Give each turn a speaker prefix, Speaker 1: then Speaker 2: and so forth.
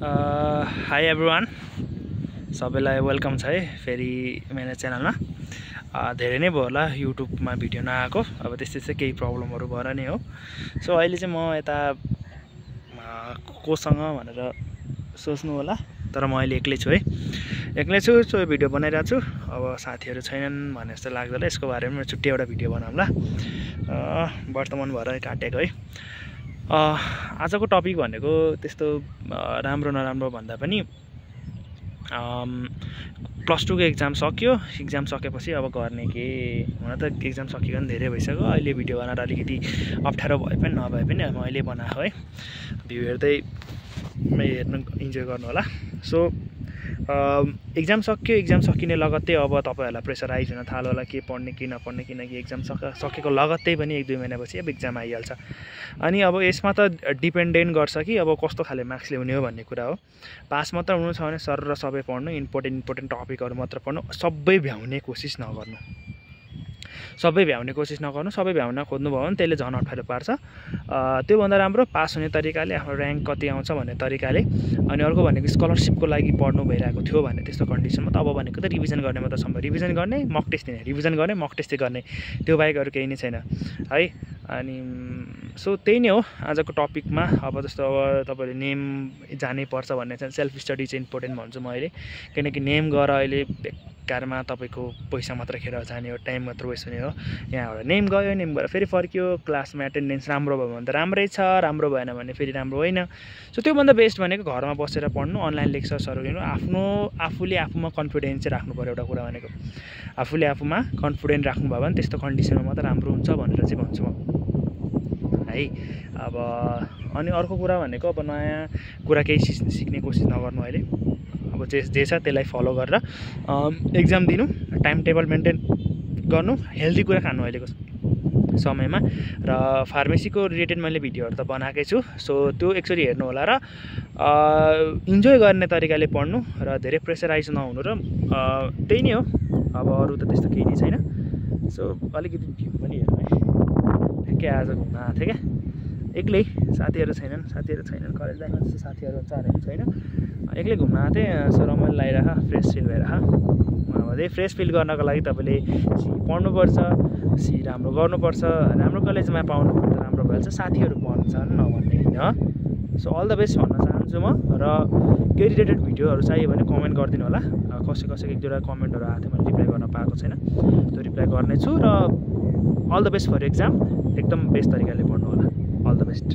Speaker 1: High everyone, सबैलाई welcome छ है फेरि मेरो च्यानलमा। धेरै नै भयो होला युट्युबमा भिडियो नआएको, अब त्यस्तै केही प्रब्लमहरू भएर नै हो। सो अहिले चाहिँ म यता कोसँग भनेर सोच्नु होला, तर म अहिले एक्लै छु है, एक्लै छु। सो भिडियो बनाइरहेको छु। अब साथीहरू छैनन् भने जस्तो लाग्दैन, यसको बारेमा छुट्टै एउटा भिडियो बनाउँला। वर्तमान भएर काटेको है। आजको टपिक भनेको त्यस्तो राम्रो नराम्रो भन्दा पनि प्लस 2 को एक्जाम सक्यो। एक्जाम सकेपछि अब गर्ने के, हुन त एक्जाम सकिएको पनि धेरै भइसक्यो। अहिले भिडियो बनाएर अलिकति अप्ठ्यारो भए पनि नभए पनि म अहिले बनाएको है, भ्यू हेर्दै हेर्नु इन्जोय गर्नु होला। सो एक्जाम सक्यो, एक्जाम सकिने लगत्तै अब तपाईँहरूलाई प्रेसराइज हुन थाल्यो होला के पढ्ने के नपढ्ने, किनकि एक्जाम सकेको लगत्तै पनि 1-2 महिनापछि अब एक्जाम आइहाल्छ। अनि अब यसमा त डिपेन्डेन्ट गर्छ कि अब कस्तो खाले मार्क्स ल्याउने हो भन्ने कुरा हो। पास मात्र हुनु छ भने सर र सबै पढ्नु, इम्पोर्टेन्ट टपिकहरू मात्र पढ्नु, सबै भ्याउने कोसिस नगर्नु। सबै भ्याउने कोसिस नगर्नु, सबै भ्याउन खोज्नुभयो भने त्यसले झन् अप्ठ्यारो पार्छ। त्योभन्दा राम्रो पास हुने तरिकाले, आफ्नो ऱ्याङ्क कति आउँछ भन्ने तरिकाले। अनि अर्को भनेको स्कलरसिपको लागि पढ्नु भइरहेको थियो भने त्यस्तो कन्डिसनमा त अब भनेको त रिभिजन गर्ने मात्र सम्भव। रिभिजन गर्ने, मक टेस्ट दिने, रिभिजन गर्ने, मक टेस्ट गर्ने, त्यो बाहेक अरू केही नै छैन है। अनि सो त्यही नै हो आजको टपिकमा। अब जस्तो अब तपाईँले नेम जानै पर्छ भन्ने चाहिँ सेल्फ स्टडी चाहिँ इम्पोर्टेन्ट भन्छु म अहिले, किनकि नेम गएर अहिले बेकारमा तपाईँको पैसा मात्र खेर जाने हो, टाइम मात्र वेस्ट हुने हो। यहाँबाट नेम गयो, नेम गएर फेरि फर्क्यो, क्लासमा एटेन्डेन्स राम्रो भयो भने त राम्रै छ, राम्रो भएन भने फेरि राम्रो होइन। सो त्योभन्दा बेस्ट भनेको घरमा बसेर पढ्नु, अनलाइन लेक्चर्सहरू लिनु, आफूले आफूमा कन्फिडेन्स चाहिँ राख्नु पऱ्यो। एउटा कुरा भनेको आफूले आफूमा कन्फिडेन्ट राख्नुभयो भने त्यस्तो कन्डिसनमा मात्र राम्रो हुन्छ भनेर चाहिँ भन्छु म है। अब अनि अर्को कुरा भनेको अब नयाँ कुरा केही सिक्ने कोसिस नगर्नु अहिले। अब जे छ त्यसलाई फलो गरेर एक्जाम दिनु, टाइम टेबल मेन्टेन गर्नु, हेल्दी कुरा खानु अहिलेको समयमा। र फार्मेसीको रिलेटेड मैले भिडियोहरू त बनाएकै छु, सो त्यो एकचोटि हेर्नु होला र इन्जोय गर्ने तरिकाले पढ्नु र धेरै प्रेसराइज नहुनु। र त्यही नै हो, अब अरू त त्यस्तो केही नै छैन। सो अलिकति भ्यू पनि हेर्नु है। ठ्याक्कै आज घुम्न आएको थिएँ क्या, एक्लै, साथीहरू छैनन्, कलेज लाइफमा जस्तो साथीहरू हुन्छ भनेको छैन, एक्लै घुम्न आएको थिएँ। सो रमाइलो लागिरह, फ्रेस फिल भइरह। त्यही फ्रेस फिल गर्नको लागि तपाईँले सी पढ्नुपर्छ, सी राम्रो गर्नुपर्छ, राम्रो कलेजमा पाउनु भने त राम्रो भइहाल्छ। साथीहरू भन्छन् नभन्ने होइन। सो अल द बेस्ट भन्न चाहन्छु म। र केही रिलेटेड भिडियोहरू चाहियो भने कमेन्ट गरिदिनु होला। कसैको 1-2 कमेन्टहरू आएको थियो, मैले रिप्लाई गर्न पाएको छैन, त्यो रिप्लाई गर्नेछु। र all the best for exam, एकदम बेस्ट तरिकाले पढ्नु होला। All the best.